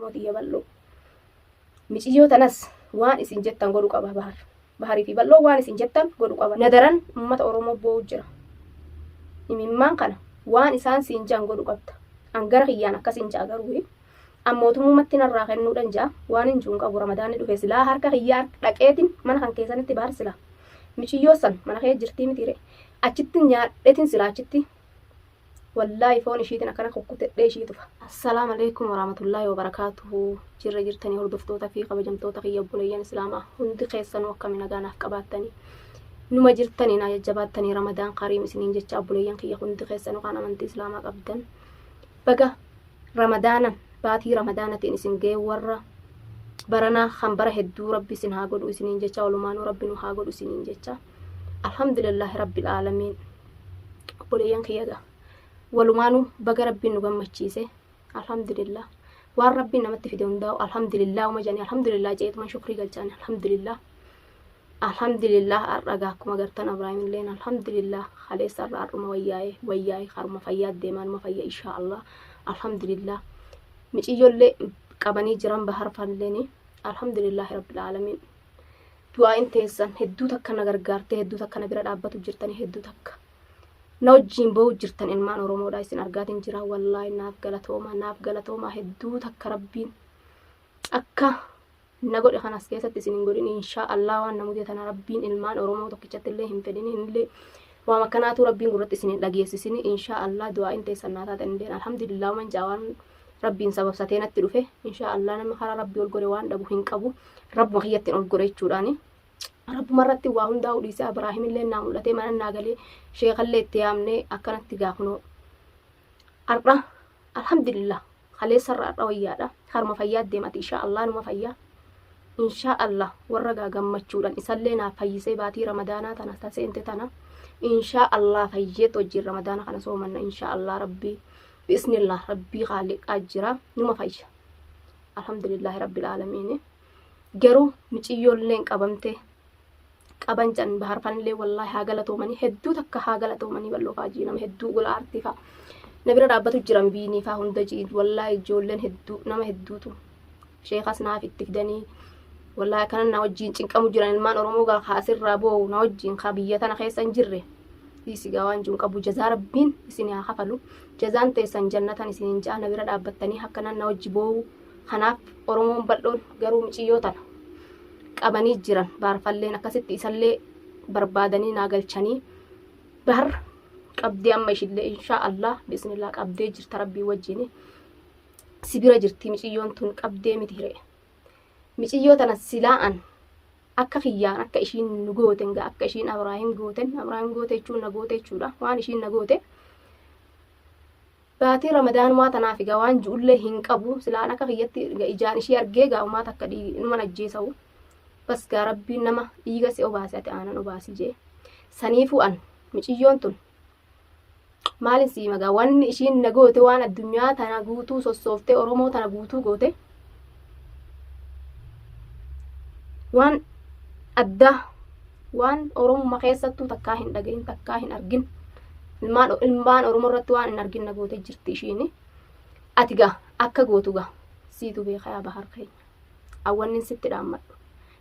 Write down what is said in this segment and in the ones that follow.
Oromoo tiyya bal'oo. Miciyyoo tanas waan isin jettan godhu qaba Bahar. Baharii fi bal'oo waan isin jettan godhu qaba. Nadaran uummata Oromoo boo'u jira. Imimmaan kana waan isaan siin ja'an godhu qabda. An gara kiyyaan akkas hin ja'a garuu an mootummumatti narraa kennuudhan ja'a waan hin jiru qabu. Ramadaanni dhufe silaa harka kiyyaa dhaqeetin mana kan keessanitti Bahar silaa. Miciyyoo san mana kee jirtii miti ree. Achitti nyaadhetin silaa achitti wallaahi foon ishiitiin akkana kukkutedhee ishii tufa. Assalaamu alaikum warahmatullaahi wabarakaatuhu. Jirra jirtanii hordoftoota fi kabajamtoota kiyya obboleeyyan Islaamaa hundi keessanuu akkami nagaa naaf qabaattanii. Numa jirtanii naa jajjabaattanii Ramadaan kariim isiniin jecha obboleeyyan kiyya hundi keessanuu kan amantii Islaamaa qabdan. Baga Ramadaana baatii Ramadaanatiin isin ga'e warra baranaa kan bara hedduu Rabbi isin haa godhu isiniin jecha, walumaanuu Rabbi nu haa godhu isiniin jecha. Alhamdulillaahi Rabbil aalamiin. Obboleeyyan kiyya gaa walumaanuu baga Rabbiin nu gammachiise. Alhamdulillah, waan Rabbiin namatti fide hundaa'u alhamdulillah uma jedhanii alhamdulillah jeetuma shukrii galchaani. Alhamdulillah, alhamdulillah. Har'a gaa akkuma gartan Abrahaim illeen alhamdulillah kaleessa irra har'uma wayyaa'e wayyaa'e karuma fayyaa deemaanuma fayya insha Allah. Alhamdulillah, miciyyollee qabanii jiran Bahar falleeni. Alhamdulillah rabbil aalamiin. Du'aayin teessan hedduu takka na gargaartee, hedduu takka na bira dhaabbatu jirtanii, hedduu takka na wajjiin ba'uu jirtan. Ilmaan Oromoodha isin argaatiin jira. Wallaahi naaf galatooma, naaf galatooma hedduu takka. Rabbiin akka na godhe kanas keessatti isin hin godhin inshaa Allah. Waan na mudee tana Rabbiin ilmaan Oromoo tokkichatti illee hin fedhin illee waan akkanaatu Rabbiin gurratti isin hin dhageessisin inshaa Allah. Du'aayin teessan naa taatan illeen alhamdulillah man jaa waan Rabbiin sababsatee natti dhufe inshaa Allah. Namni karaa Rabbii ol godhe waan dhabu hin qabu. Rabbuma kiyyattiin ol godhe jechuudhaani. Rabbuma irratti waa hundaa'uu dhiise. Abrahaam illee naa mul'atee mana naa galee sheekallee itti yaamnee akkanatti gaafunoo har'a alhamdulillah kaleessarra har'a wayyaadha, haruma fayyaa deemati inshaa Allah, numa fayyaa inshaa Allah. Warra gaa gammachuudhaan isallee naaf fayyisee baatii Ramadaanaa tana taseente tana inshaa Allah fayyeet wajjin Ramadaana kana soomanna inshaa Allah. Rabbii biisnillah, Rabbii haaliqaa jira, numa fayya, alhamdulillahi rabbil aalamiin. Garuu miciyyoolleen qabamte qaban jan Bahar fanillee wallaahi haa galatoomanii, hedduu takka haa galatoomanii. Bal'oo faajii nama hedduu gola aartii faa na bira dhaabbatu jiran biinii faa hunda jii. Wallaahi ijoolleen hedduu nama hedduutu sheekas naaf itti fidanii wallaahi akkana na wajjiin cinqamu jiran. Ilmaan Oromoo gaa kaasirraa boo'u na wajjiin kaa biyya tana keessa hin jirre dhiisi gaa waan jiru qabu. Jazaa Rabbiin isin haa kafalu, jazaan teessan jannatan isiniin ja'a. Na bira dhaabbattanii akkanaan na wajji boo'u kanaaf Oromoon bal'oon garuu miciyyoo tana qabanii jiran. Baarfalleen akkasitti isallee barbaadanii naa galchanii Bahar qabdee amma ishillee inshaa Allah bismillah qabdee jirta. Rabbii wajjin si bira jirti miciyyoon tun qabdee miti hiree. Miciyyoo tana silaa'an akka kiyyaan akka ishiin nu gooten gaa akka ishiin Abraahim gooten, Abraahim goote jechuun na goote jechuudha. Waan ishiin na goote baatii Ramadaanumaa tanaaf egaa waan ji'ullee hin qabu. Silaan akka kiyyatti ijaan ishii argee gaa umaa takka numan ajjeesa'u bas gaa. Rabbiin nama dhiiga si obaase ati aanan obaasi jee saniifuu an miciyyoon tun maalin sii magaa wanni ishiin na goote waan addunyaa tana guutuu sossooftee Oromoo tana guutuu goote waan addaa waan Oromuma keessattuu takkaa hin dhagahin takkaa hin argin ilmaan Oromoo irratti waan hin argin na goote jirti ishiini. Ati gaa akka gootu gaa siitu beeka yaa Bahar keenya. Awwannin sitti dhaammadhu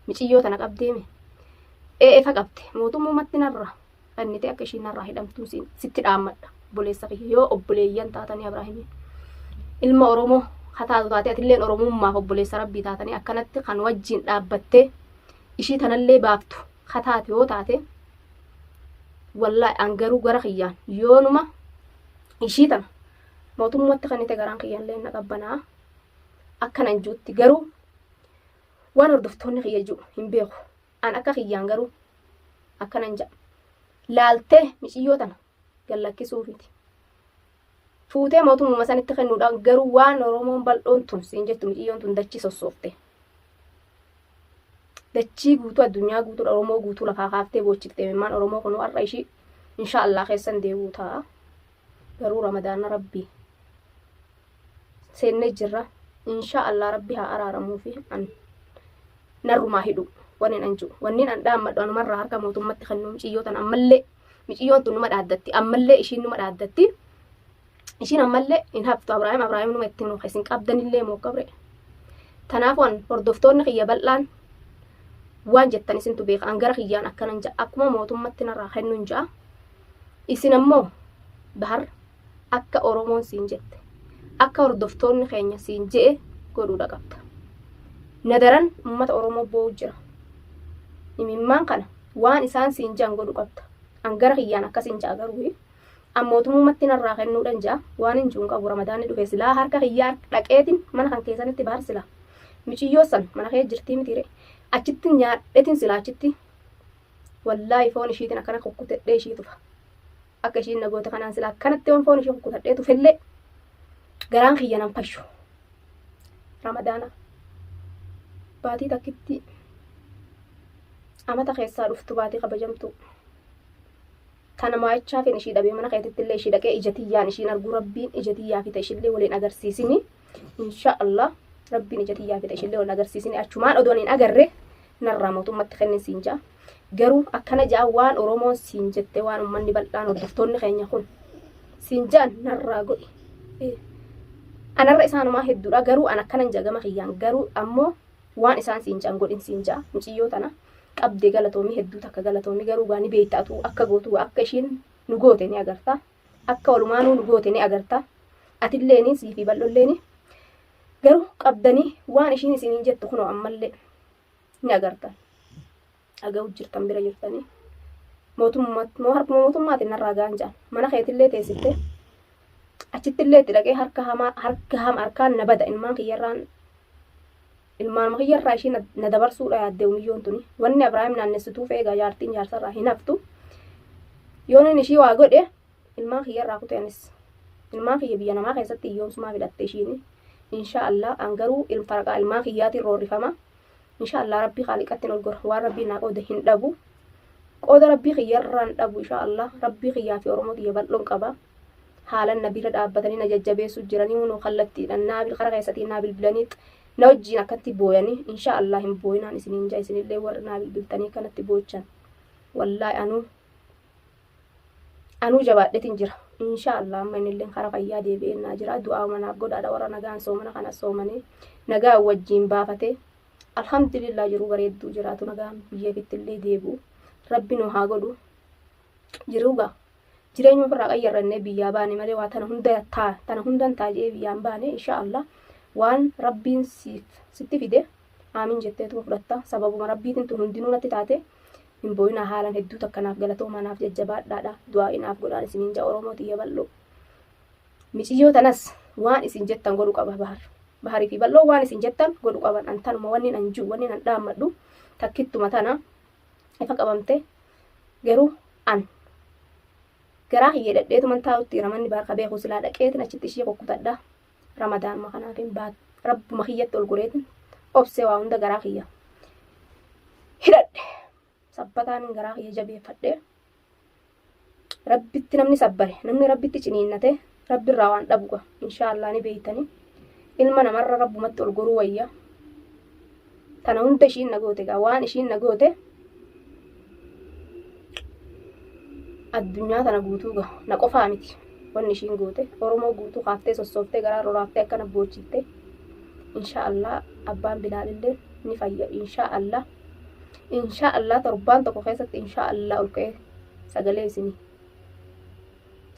miciyyoo tana qabdeeme eefa qabde mootummumatti narra kennite akka ishiin narraa hidhamtuu sitti dhaammadha. Obboleessa kiyya, yoo obboleeyyan taatanii Abrahaamiin ilma Oromoo hataatu taate atilleen Oromummaaf obboleessa Rabbii taatanii akkanatti kan wajjiin dhaabbattee ishii tanallee baaftu hataate yoo taate, wallaahi an garuu gara kiyyaan yoonuma ishii tana mootummatti kennite garaan kiyyallee na qabbanaa akkanan juutti. Garuu waan hordoftoonni kiyya jiru hin beeku. An akka kiyyaan garuu akkanan jedha: laaltee miciyyoo tana gallakkisuufiti fuutee mootummuma sanitti kennuudhaan. Garuu waan Oromoon bal'oon tun siin jettu, miciyyoon tun dachii sossoofte, dachii guutuu addunyaa guutuu Oromoo guutuu lafaa kaaftee boochifte. Imimmaan Oromoo kunuu har'a ishii insha Allah keessan deebi'u ta'a. Garuu Ramadaana Rabbii seennee jirra, insha Allah Rabbi haa araaramuu fi an narrumaa hidhu wannin an jiru wannin an dhaammadhu anumarraa harka mootummatti kennuu miciyyoo tan. Ammallee miciyyoon tun numa dhaaddatti, ammallee ishiin numa dhaaddatti, ishiin ammallee hin haftu. Abrahaam, Abrahaam numa ittiin isin qabdanillee moo qabre Tanaaf waan hordoftoonni kiyya bal'aan waan jettan isintu beeka. An gara kiyyaan akkanan ja'a. Akkuma mootummatti narraa kennuun ja'a. Isin ammoo Bahar akka Oromoon siin jette, akka hordoftoonni keenya siin je'e godhuudha qabda. Na daran uummata Oromoo boo'u jira. Imimmaan kana waan isaan siin je'an godhu qabda. An gara kiyyaan akkasin ja'a garuu an mootummatti narraa kennuudhan ja'a. Waan hin jiru qabu. Ramadaanni dhufe silaa harka kiyyaa dhaqeetin mana kan keessanitti Bahar silaa. Miciyyoo san mana kee jirtii miti ree. Achitti nyaadhetin silaa achitti wallaahi foon ishiitiin akkana kukkutedhee ishii tufa. Akka ishiin na goote kanaan silaa akkanatti yoon foon ishii kukkutadhee tufellee garaan kiyya nan fayyu. Ramadaana baatii takkitti amata keessaa dhuftu, baatii kabajamtu tana maa'ichaafin ishii dhabee mana keetitti illee ishii dhaqee ija tiyyaan ishiin arguu Rabbiin ija tiyyaa fi ishillee waliin agarsiisini. Insha Allah Rabbiin ija tiyyaa fi ishillee waliin agarsiisini. Achumaan odoon hin agarre narraa mootummatti kennin siin ja'a. Garuu akkana ja'a, waan Oromoon siin jette, waan uummanni bal'aan hordoftoonni keenya kun siin ja'an narraa godhi. Anarra isaanumaa hedduudha, garuu an akkanan ja'a gama kiyyaan. Garuu ammoo waan isaan siin ja'an godhin siin ja'a. Muciyyoo tana qabdee galatoomii, hedduu takka galatoomii. Garuu gaa ni beektaatu akka gootu, akka ishiin nu goote ni agarta, akka walumaanuu nu goote ni agarta. Atilleeni siifii bal'olleeni garuu qabdanii waan ishiin isiniin jettu kunoo ammallee ni agartan, dhaga'u jirtan, bira jirtanii. Mootummaa moo harkuma mootummaatiin narraa ga'an ja'an. Mana keetillee teessitte achittillee itti dhaqee harka hamaa harka hama harkaan na bada. Ilmaan kiyyarraan, ilmaanuma kiyyarraa ishii na dabarsuudha yaaddee umiyyoon tuni. Wanni Abrahaam naannessituuf eegaa jaartiin jaarsarraa hin haftu. Yoon inni ishii waa godhe ilmaan kiyyarraa kute. Anis ilmaan kiyya biyya namaa keessatti hiyyoomsumaa filatte ishiini. Insha Allah an garuu faraqaa ilmaan kiyyaatiin roorrifama. Insha Allah Rabbii Khaaliqattiin ol gora. Waan Rabbii naa qoode hin dhabu, qooda Rabbii kiyyarraan dhabu. Insha Allah Rabbii kiyyaa fi Oromoo tiyya bal'oon qaba. Haalan na bira dhaabbatanii na jajjabeessuu jiranii hunoo kallattiidhaan naa kara keessatiin naa bilbilanii na wajjiin akkatti booyanii. Insha Allah hin booyinaan isiniin jaa. Isinillee warri naa bilbiltanii akkanatti boochan, wallaahi anuu jabaadhetin jira. Insha Allah amma innilleen kara fayyaa deebi'ee naa jira. Du'aa manaaf godhaadha. Warra nagaan soomana kana soomanii nagaan wajjiin baafate, alhamdulillah, jiruu bareedduu jiraatu, nagaan biyya illee deebi'u Rabbi nu haa godhu. Jiruu gaa jireenya ofirraa qayyarrannee biyyaa baane malee waa tana hunda taa tana hundan taa jee biyyaan baane. Insha Allah waan Rabbiin siif sitti fide aamin jetteetuma fudhatta. Sababuma Rabbiitiin tun hundinuu natti taate. Hin booyinaa. Haalan hedduu takka naaf galatoomaa, naaf jajjabaadhaadha, du'aa naaf godhaan isiniin ja'a. Oromoo tiyya bal'oo, miciyyoo tanas waan isin jettan godhu qaba Bahar. Baharii fi bal'oo waan isin jettan godhu qaban. An tanuma wanni an jiru, wanni an dhaammadhu takkittuma tana. Ifa qabamte garuu an garaa kiyya dhadheetuman taa'utti ramanni baarka beeku silaa dhaqeetin achitti ishee kukkutadha. Ramadaanuma kanaafin baat Rabbuma kiyyatti ol goreetin obsee waa hunda garaa kiyya hidhadhe. Sabbataan garaa kiyya jabeeffadhe. Rabbitti namni sabbare, namni Rabbitti ciniinnate Rabbirraa waan dhabuga. Inshaallah ni beeytani, ilma namarra Rabbumatti ol goruu wayya. Tana hunda ishiin na goote gaa, waan ishiin na goote addunyaa tana guutuu gaa na qofaa miti. Wanni ishiin goote Oromoo guutuu kaaftee sossooftee garaa roraaftee akkana boochifte. Insha Allah abbaan Bilaalillee ni fayya. Insha Allah, insha Allah torbaan tokko keessatti insha Allah ol ka'ee sagalee isinii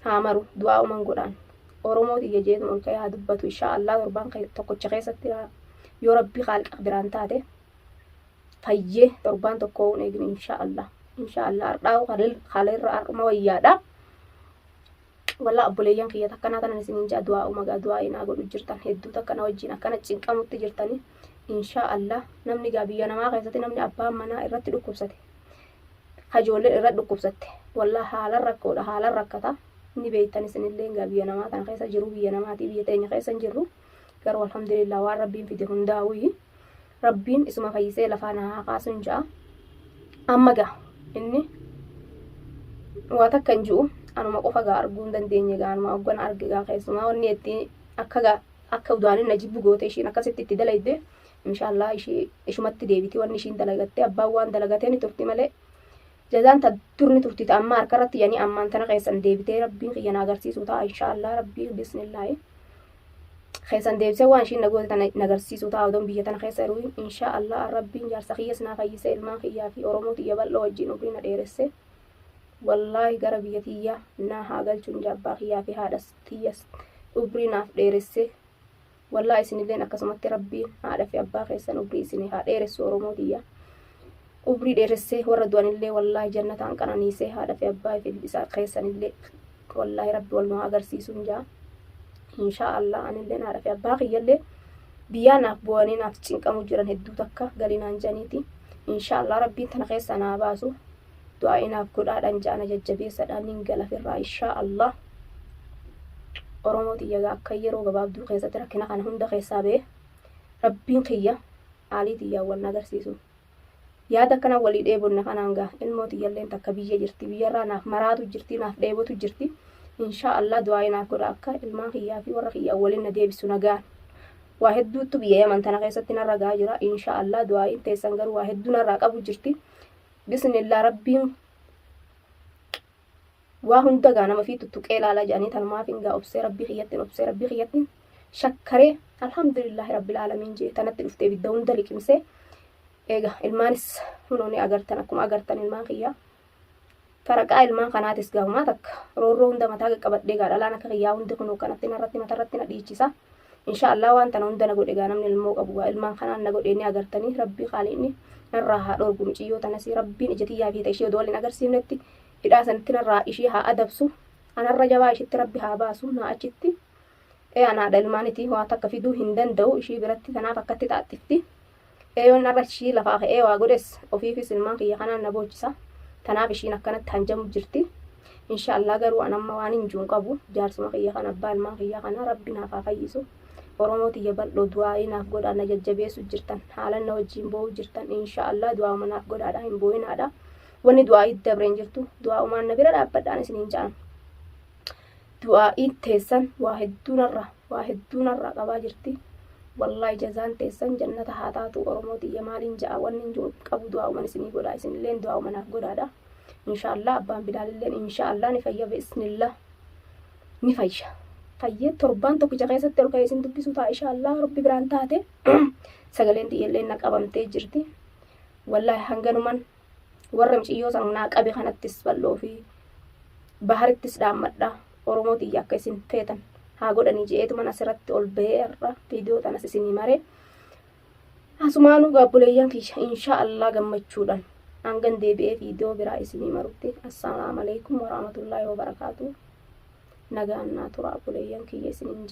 haa maru. Du'aa uman godhaan. Oromoo tiyya jeetuma ol ka'ee haa dubbatu. Insha Allah torbaan tokkocha keessatti yoo Rabbii Khaaliqa biraan taate fayyee torbaan tokko hin eegin. Insha Allah, insha Allah ardhaa'u kaleerra har'uma wayyaadha. Wallaa obboleeyyan kiyya takkanaa tanan isiniin jaa. Du'aa umagaa du'aa inaa godhu jirtan hedduu takkana wajjin akkana cinqamutti jirtanii. Insha Allah namni gaa biyya namaa keessatti namni abbaan manaa irratti dhukkubsate, hajoolleen irratti dhukkubsatte, wallaa haalan rakkoodha, haalan rakkata. Ni beeytan isinillee gaa biyya namaa tana keessa jiru, biyya namaatii biyya teenya keessa hin jirru. Garuu alhamdulillah waan Rabbiin fide hundaa'uyi Rabbiin isuma fayyisee lafaa na haa kaasuun ja'a. Amma gaa inni waa takka hin ji'u. Anuma qofa gaa arguu hin dandeenye gaa. Anuma hoggana arge gaa keessumaa wanni itti akka gaa akka udaanin na jibbu goote ishiin akkasitti itti dalayde. Inshaallah ishii ishumatti deebiti. Wanni ishiin dalagatte abbaan waan dalagatee ni turti malee jazaan ta turni turti ta amma harka irratti yani ammaan tana keessan deebitee Rabbiin kiyya na agarsiisu ta'a. Inshaallah Rabbii bismillaahi. Keessan deebisee waan ishiin na goote tana na agarsiisuu ta'a odoon biyya tana keessa jiru. Inshaa Allah Rabbiin jaarsa kiyyas naa fayyisee, ilmaan kiyyaa fi Oromoo tiyya bal'oo wajjin umrii na dheeresse, wallaahi gara biyya tiyyaa naa haa galchuun, abbaa kiyyaa fi haadha tiyyas umrii naaf dheeresse. Wallaahi isinilleen akkasumatti Rabbiin haadha fi abbaa keessan umrii isinii haa dheeressu. Oromoo tiyya umrii dheeressee, warra du'anillee wallaahi jannataan qananiisee, haadha fi abbaa fi isaa keessanillee wallaahi Rabbi wal nu haa agarsiisuun jaa. Inshaa Allah anilleen haadha fi abbaa kiyyallee biyyaa naaf bu'anii naaf cinqamu jiran hedduu takka galinaan janiiti. Inshaa Allah Rabbiin tana keessa naa baasu du'aa inaaf godhaadhaan ja'ana jajjabeessadhaan nin galafirraa inshaa Allah. Oromoo tiyya akka yeroo gabaabduu keessatti rakkina kana hunda keessaa ba'e Rabbiin kiyya haalii tiyyaan wal agarsiisu. Yaada akkana walii dheebonne kanaan gaa ilmoo tiyyalleen takka biyya jirti, biyyarraa naaf maraatu jirti, naaf dheebotu jirti. Inshaa Allah du'aa naaf godha akka ilmaan kiyyaa fi warra kiyyaa waliin na deebisu nagaan. Waa hedduutu biyya Yaman tana keessatti narra gaa jira. Inshaa Allah du'aa'iin teessan garuu waa hedduu narraa qabu jirti. Bismillah, Rabbiin waa hunda gaa nama fi tuttuqee ilaalaa jedhanii, tanumaaf hin gaa obsee, Rabbii kiyyattiin obsee, Rabbii kiyyattiin shakkaree, alhamdulillahi rabbil aalamiin jee tanatti dhuftee ibidda hunda liqimsee. Eega ilmaanis hunoo ni agartan, akkuma agartan ilmaan kiyyaa faraqaa ilmaan kanaatis gaafumaa takka roorroo hunda mataa qaqqabadhee gaa dhalaan akka kiyyaa hundi kunoo kanatti narratti matarratti na dhiichisa. Insha Allah waan tana hunda na godhe gaa namni ilmoo qabu gaa ilmaan kanaan na godhe ni agartanii. Rabbii qaaliinni narraa haa dhoorgu. Miciyyoo tanas Rabbiin ija tiyyaa fi ishee odoo waliin agarsiifnetti hidhaa sanitti narraa ishii haa adabsu, anarra jabaa ishitti Rabbi haa baasu. Naa achitti ee anaadha ilmaaniti waa takka fiduu hin danda'u ishii biratti, tanaaf akkatti xaaxxifti. Eeyoon narra ishii lafaa ka'ee waa godhes ofiifis ilmaan kiyya kanaan na boochisa, tanaaf ishiin akkanatti hanjamu jirti. Insha Allah garuu an amma waan hin juun qabu, jaarsuma kiyya kana, abbaa ilmaan kiyya kana Rabbi naaf haa fayyisu. Oromoo tiyya bal'oo du'aa'ii naaf godhaa. Na jajjabeessu jirtan, haalan na wajjiin boo'u jirtan. Insha Allah du'aa'uma naaf godhaadha, hin boo'inaadha. Wanni du'aa'ii dabreen jirtu, du'aa'umaan na bira dhaabbadhaan isiniin ja'an. Du'aa'iin teessan waa hedduu narraa qabaa jirti. Wallaahi jazaan teessan jannata haa taatu. Oromoo tiyya, maaliin ja'a? Wanni hin jiru qabu, du'aa'uman isinii godhaa, isinilleen du'aa'uma naaf godhaadha. Insha Allah abbaan Bilaalilleen insha Allah ni fayya, bi'isnillah ni fayya. Fayyee torbaan tokkicha keessatti ol ka'ee isin dubbisu ta'a insha Allah. Rabbi biraan taate sagaleen tiyyalleen na qabamtee jirti. Wallaahi hanganuman warra miciyyoo san naa qabe kanattis, bal'oo fi baharittis dhaammadha. Oromoo tiyya, akka isin feetan haa godhanii je'eetuman asirratti ol bahee irra viidiyoo tanas isinii maree. Asumaanuu gaabboleeyyan kiyya, insha Allah gammachuudhaan hangan deebi'ee viidiyoo biraa isinii marutti, assalaamu alaikum warahmatullaahi wabarakaatu. Nagaan naa tura obboleeyyan kiyya isiniin ja'a.